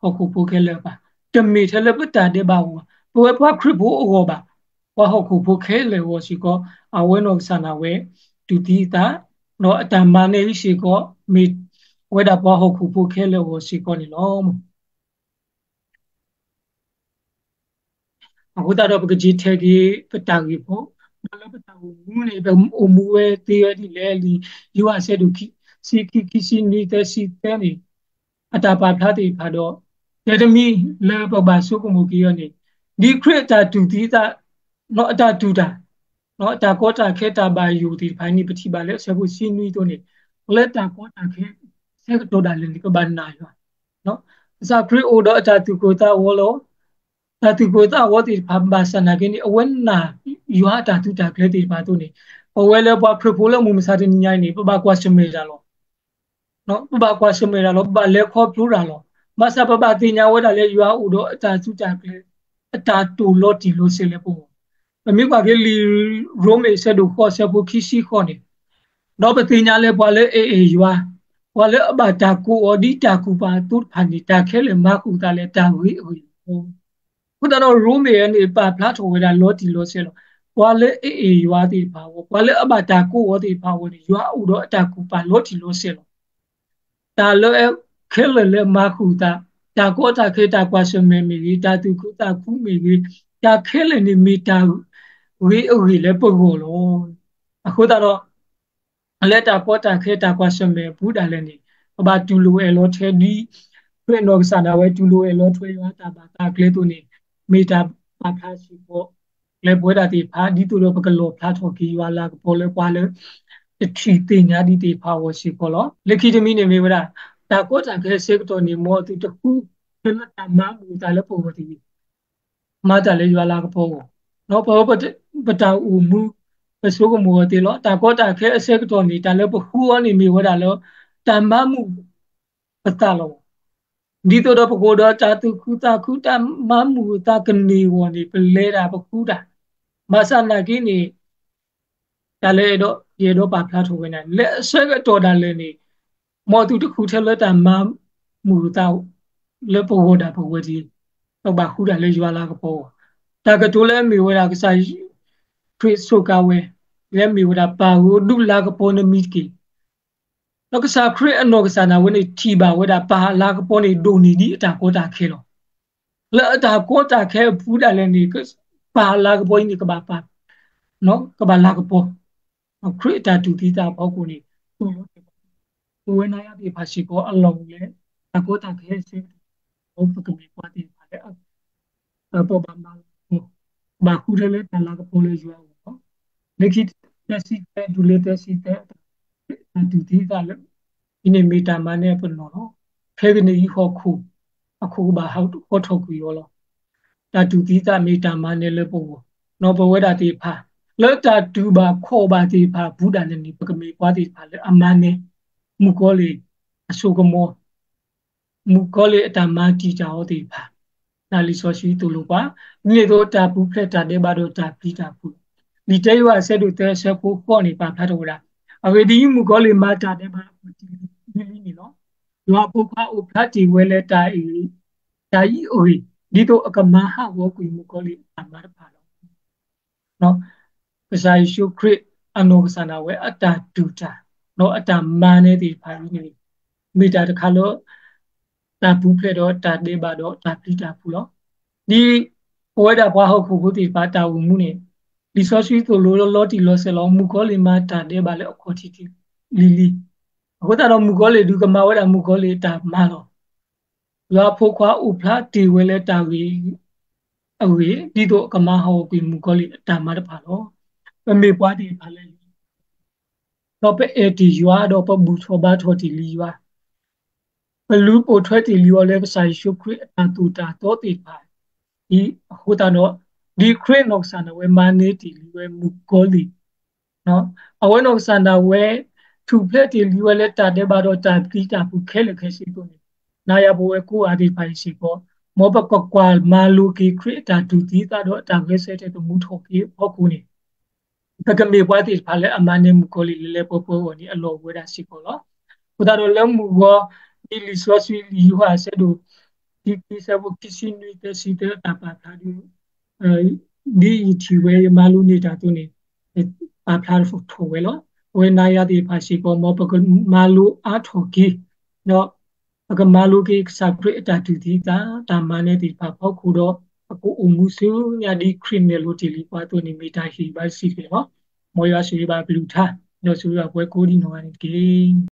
ဟီၣ်ခိၣ်ဖိခဲလၢာ်ပၢ်, တမ့ၢ်ထဲလၢပတၢ်ဒဲးဘးအပူၤဘၣ်. ပဝဲပှၤခရံာ်ဖိအဂီၢ်ဘၣ်, ပှၤဟီၣ်ခိၣ်ဖိခဲလၢာ်အဂီၢ်စ့ၢ်ကီး အဝဲနီၢ်ကစၢ်ဒၣ်ဝဲ တူၢ်သံသး, ဒီးအတၢ်မၤန့ၢ်အံၤစ့ၢ်ကီး မ့ၢ်ဝဲဒၣ်ပှၤဟီၣ်ခိၣ်ဖိခဲလၢာ်အဂီၢ်စ့ၢ်ကီးန့ၣ်လီၤ. အဃိသတးဒီးပကက့ၤထဲက့ၤပတၢ်ဂ့ၢ်ဖိ, ဒီးလၢပတၢ်အိၣ်မူန့ၣ် ပအိၣ်မူဝဲသ့ဝဲဒ်လဲၣ်လံ, ယိၤဟၣ်ဆၢဒိၣ်ခံ, ဆံခံ, ခံဆံနွံ သၢဆံသၢန့ၣ်, အတၢ်ပာ်ဖျါသ့ၣ်တဖၣ်ဒီး, တၢ်တမံၤလၢပဘၣ်ဆိကမိၣ်က့ၤအီၤန့ၣ်, ဒ်ခရံာ်အတၢ်တူၢ်သံသး, အတၢ်တူၢ်တၢ်, တၢ်ကီတၢ်ခဲတၢ်ဘၣ်ယိၣ်သ့ၣ်တဖၣ်န့ၣ် ပထံၣ်ဘၣ်လၢအဆၢဖိဆံနွံအသိးန့ၣ်, လၢတၢ်ကီတၢ်ခဲဆၢကတီၢ်ဒၣ်လဲာ်န့ၣ် ကဘၣ်နာ်ယွၤ ကစၢ်ခရံာ်အိၣ်ဒီးအတၢ်သူၣ်ကိၢ်သးဂီၤလီၤ. တၢ်သူၣ်ကိၢ်သးဂီၤသ့ၣ်တဖၣ်ဘၣ်ဆၣ်နာ်က့န့ၣ် အဝဲနာ်ယွၤအတၢ်သုးတၢ်ကျဲၤသ့ၣ်တဖၣ်အသိးန့ၣ်, ပဝဲလၢပှၤခရံာ်ဖိလၢမုၢ်မဆါတနံၤညါအံၤန့ၣ် ပဘၣ်ကွၢ်ဆၢၣ်မဲာ်တၢ်လီၤ. ပဘၣ်ကွၢ်ဆၢၣ်မဲာ်တၢ်လီၤ, ပဘၣ်လဲၤခီဖျိတၢ်လီၤ. ဘၣ်ဆၣ်ပဘၣ်သ့ၣ်ညါဝဲဒၣ်လၢယွၤအိၣ်ဒီးအတၢ်သုးတၢ်ကျဲၤ, အတၢ်တိာ်လီၤတံၢ်လီၤဆဲးလၢပဂီၢ်. ပမ့ၢ်ကွၢ်က့ၤလံာ်ရိမ့ၤအဆၢဒိၣ်ဃိး အဆၢဖိခံဆံဃိးန့ၣ်, ဒီးပသ့ၣ်ညါလၢပှၤလၢအအဲၣ်ယွၤ, ပှၤလၢအဘၣ်တၢ်ကိးအီၤဒ်တၢ်ကူၣ်ပာ်အသိးတဖၣ်န့ၣ် တၢ်ခဲလၢာ်မၤဃုာ်အသးလၢတၢ်ဂ့ၤအဂ့ၢ်လီၤ. အဃိသတးဒီးရိမ့ၤန့ၣ် ပာ်ဖျါထီၣ်ဝဲဒၣ်လီၤတံၢ်လီၤဆဲးလီၤ. ပှၤလၢအအဲၣ်ယွၤသ့ၣ်တဖၣ်အဂီၢ်, ပှၤလၢအဘၣ်တၢ်ကိးအီၤသ့ၣ်တဖၣ်အဂီၢ်န့ၣ် ယွၤအိၣ်ဒီးအတၢ်ကူၣ်ပာ်လီၤတံၢ်လီၤဆဲးလီၤ. တၢ်လၢခဲလၢာ်လၢမၤဃုာ်အသး, တၢ်ကီတၢ်ခဲ တၢ်ကွၢ်ဆၢၣ်မဲာ်မ့ၢ်ဂ့ၤ, တၢ်သူၣ်ခုသးခုမ့ၢ်ဂ့ၤ, တၢ်ခဲလၢာ်န့ၣ်မ့ၢ်တၢ်ဂ့ၤအဂ့ၢ်လၢပဂီၢ်လီၤ. အဃိသတးဒီး လၢတၢ်ကီတၢ်ခဲ တၢ်ကွၢ်ဆၢၣ်မဲာ်အပူၤဒၣ်လဲာ်န့ၣ်, ပဘၣ်တူၢ်လိာ်အဲၣ်လီၤထွဲဒ် ခရံာ်အနီၢ်ကစၢ်ဒၣ်ဝဲ တူၢ်လိာ်အဲၣ်လီၤထွဲယွၤအတၢ်ဘၣ်သးအကျဲအသိးန့ၣ်, မ့ၢ်တၢ်ပာ်ဖျါစ့ၢ်ကီး လၢပဝဲဒၣ်သ့ၣ်တဖၣ် ဒ်သိးဒီးပကလီၣ်ဖျါထီၣ်က့ၤယွၤလၤကပီၤလၢပှၤလၢ တထံၣ်သ့ၣ်ညါဒံးသ့ၣ်တဖၣ်အဂီၢ်စ့ၢ်ကီးလီၤ. လၢခံတမံၤန့ၣ်မ့ၢ်ဝဲဒၣ် တၢ်ကီတၢ်ခဲအဆၢကတီၢ်န့ၣ် မ်အသုတဃု လၢတၢ်မၤမုာ်အသးလၢပဂီၢ်တဂ့ၤ မၤတၢ်လၢယွၤလၤကပီၤအဂီၢ်, ဒီးပဝဲပတၢ်အိၣ်မူ ပဆိကမိၣ်အီၤသ့လီၤ. တၢ်ကီတၢ်ခဲအဆၢကတီၢ်န့ၣ် တၢ်လၢပဃုအီၤန့ၣ်မ့ၢ်ဝဲဒၣ်လၢ တၢ်မၤမုာ်ပသးလီၤ. ဒ်သိးဒီးပကအိၣ်ဒီးတၢ်သူၣ်ခုသးခု တၢ်မၤမုာ်အသးကန့ၢ်အဂီၢ်န့ၣ် ပလဲၤဒၣ်ပဃုတၢ်, ဘၣ်ဆၣ်နာ်က့န့ၣ် တၢ်လၢအဲၣ်ဒိး ယအဲၣ်ဒိးပာ်ဖျါထီၣ်ဝဲန့ၣ် လၢအဆၢကတီၢ်ဒၣ်လဲာ်န့ၣ် မ်အသုတဃုထဲလၢတၢ်မၤမုာ်အသး လၢပဂီၢ်ဒၣ်ပဝဲတဂ့ၤ, ပဘၣ်ဃုတၢ်လၢယွၤလၤကပီၤအဂီၢ်, တၢ်ကတိၤလၢအမ့ၢ်ဝဲဒၣ်ကစၢ်ခရံာ်စူးကါဝဲ, လၢအမ့ၢ်ဝဲဒၣ် ပၢ်ဧၢ ဒုးလၤကပီၤနမံၤတက့ၢ်. ဒီးကစၢ်ခရံာ်အနီၢ်ကစၢ်ဒၣ်ဝဲန့ၣ် ထံၣ်ဘၣ်ဝဲဒၣ်ပၢ်အလၤကပီၤန့ၣ် ဒိၣ်န့ၢ်ဒ်အတၢ်ကီတၢ်ခဲလီၤ. လၢအတၢ်ကီတၢ်ခဲအပူၤဒၣ်လဲာ်န့ၣ် ပၢ်အလၤကပီၤအံၤန့ၣ် ကဘၣ်ပာ်, ကဘၣ်လၤကပီၤ, ခရံာ်အတၢ်တူၢ်သံသးအဖီခိၣ်န့ၣ် သိၣ်လိသ့ၣ်တဖၣ်, ပဝဲနၤယၤသ့ၣ်တဖၣ်စ့ၢ်ကီး အလီၢ်အိၣ်လၢ တၢ်ကီတၢ်ခဲအဆၢကတီၢ် ပကမ့ၢ်ပှၤသ့ၣ်တဖၣ်လၢ ပဘၣ်မၤလၤကပီၤ, ဘၣ်ဃုထဲလၢတၢ်လၤကပီၤလၢယွၤအဂီၢ်လီၤ. လၢခံသၢဆံသၢ တုၤလၢသၢဆံသၢ တၢ်တူၢ်သံသးလၢ အံၤန့ၣ်မ့ၢ်တၢ်မၤနၢၤအပနီၣ်လီၤ. ဖဲကနံၣ်အံၤဟီၣ်ခိၣ် အခိၣ်ကဘၣ်ဟီထီၣ်ကွံာ်အီၤလီၤ. တၢ်တူၢ်သံသးမ့ၢ်တၢ်မၤနၢၤလၢပဂီၢ်, ဒီးပဝဲဒၣ်သ့ၣ်တဖၣ် လၢတၢ်တူၢ်ဘၣ်ခီၣ်ဘၣ်သ့ၣ်တဖၣ်အပူၤဒၣ်လဲာ်န့ၣ် ပကမ့ၢ်ပှၤသ့ၣ်တဖၣ်လၢအမၤနၢၤ မုၣ်ကီၤလံၢ်အစိကမီၤ မုၣ်ကီၤလံၢ်အတၢ်မၤတံာ်တာ်အီၤသ့ၣ်တဖၣ်, တၢ်လံာ်စီဆှံသိၣ်လိပှၤ, ဒ်န့ၣ်အသိးတၢ်ပူၤဖျဲးတၢ်ဒဲးဘးဒီးတၢ်ပျံၤတၢ်ဖုးလီၤ. လံာ်တၢယိၤဟၣ်အဆၢဒိၣ်သၢအဆၢဖိဃိးန့ၣ် ပာ်ဖျါထီၣ်ဝဲဒၣ်, အဂ့ၢ်ဒ်အံၤ, မုၣ်ကီၤလံၢ်မၤတၢ်ဒဲးဘးအဂီၢ်တ့ၢ်လံန့ၣ်လီၤ. ယွၤအဖိခွါအိၣ်ဖျါတ့ၢ်ဝဲလၢတၢ်အံၤ, တၢ်အံၤအဂ့ၢ်, ဒ်သိးအကမၤဟးဂီၤကွံာ်မုၣ်ကီၤလံၢ်အတၢ်မၤတဖၣ်လီၤ. ကစၢ်ယ့ၣ်ၡူးခရံာ်အနီၢ်ကစၢ်ဒၣ်ဝဲအတၢ်တူၢ်တၢ်, ဒီးအတၢ်မၤနၢၤသ့ၣ်တဖၣ်အံၤန့ၣ် မ့ၢ်တၢ်တခါလၢ တၢ်ပူၤဖျဲးဒီးတၢ်ဒဲးဘးဒီးတၢ်ပျံၤတၢ်ဖုးလီၤ. ဒ်ပဝဲဒၣ်ပှၤဟီၣ်ခိၣ်ဖိသ့ၣ်တဖၣ်တၢ်အိၣ်မူန့ၣ် လံာ်စီဆှံသိၣ်လိလီၤတံၢ်လီၤဆဲးလီၤ, မုၣ်ကီၤလံၢ်မၤတၢ်ဒဲးဘးလၢအခီၣ်ထံးထံးလံၤလံၤ, အဃိသတးဒီးမုၣ်ကီၤလံၢ်ဒုးကမၤဝဲဒၣ်မုၣ်ကီၤလံၢ်အတၢ်မၤလီၤ. ယွၤအဖိခွါအိၣ်ဖျါတ့ၢ်ဝဲလၢတၢ်ဂ့ၤအဂ့ၢ် ဒ်သိးအကမၤဟးဂီၤကွံာ်မုၣ်ကီၤလံၢ်အတၢ်မၤတဖၣ်လီၤ. ပမ့ၢ်ပှၤသ့ၣ်တဖၣ်လၢ ဒီးပအဲၣ်တ့ၢ်ယွၤ ဒီးပဘူၣ်ထီၣ်ဘါထီၣ်တ့ၢ်လံယွၤ, ပလူၤပိာ်ထွဲတ့ၢ်လံအီၤလၢကစၢ်ယ့ၣ်ၡူးခရံာ်အတၢ်သိၣ်တၢ်သီသ့ၣ်တဖၣ်အံၤအဃိသတးဒီး, ဒ်ခရံာ်နီၢ်ကစၢ်ဒၣ်ဝဲမၤန့ၢ်တ့ၢ်လံဝဲမုၣ်ကီၤလံၢ် အဝဲနီၢ်ကစၢ်ဒၣ်ဝဲ ထူၣ်ဖျဲးတ့ၢ်လံဝဲလၢတၢ်ဒဲးဘးဒီးတၢ်ပျံၤတၢ်ဖုးခဲလၢာ်ခဲဆ့အသိးန့ၣ်, နၤယၤပဝဲကိးဂၤသ့ၣ်တဖၣ်အံၤစ့ၢ်ကီး, မ်ပကကွၢ်မၤလိက့ၤခရံာ်အတၢ်တူၢ်သံသးဒီးအတၢ်ဂဲၤဆၢထၢၣ်သမူထီၣ်က့ၤအဖီခိၣ်န့ၣ်, ပကမ့ၢ်ပှၤသ့ၣ်တဖၣ်လၢအမၤန့ၢ်မုၣ်ကီၤလံၢ်လၢလၢပှဲၤပှဲၤအဂီၢ်န့ၣ် အလီၢ်အိၣ်ဝဲဒၣ်စ့ၢ်ကီးလီၤ. အဃိသတးဒီးလၢမုၢ်ဂီၤ ဒ်လံာ်စီဆှံလံာ်ယိၤဟၣ်အဆၢဒိၣ် ခံဆံနွံ သၢဆံသၢအတၢ်ပာ်ဖျါဒ် ဒ်ယထံၣ်ဝဲယမၤလိန့ၢ်တၢ်အသိးန့ၣ် ပာ်ဖျါထီၣ်ဝဲလီၤ. အဝဲနၤယၤသ့ၣ်တဖၣ်စ့ၢ်ကီး မ်ပကမၤလိအါထီၣ်က့ၤ ဒီးပကမၤလိက့ၤကစၢ်ခရံာ်အတၢ်တူၢ်သံသး တၢ်မၤနၢၤသ့ၣ်တဖၣ်အဖီခိၣ်ဒီး ပကအိၣ်မူဆူညါဒ်ခရံာ်နဲၣ်လိာ်တ့ၢ်လံပှၤအသိးန့ၣ် မ့ၢ်တၢ်ဟ့ၣ်ဂံၢ်ဘါတဆံးတက့ၢ်လီၤ. မ်ယွၤဆိၣ်ဂ့ၤဘၣ်အကလုၢ်ကထါ ဒီးဆိၣ်ဂ့ၤဘၣ်ပှၤကိးဒံနီၢ်ဂၤန့ၣ်တက့ၢ်.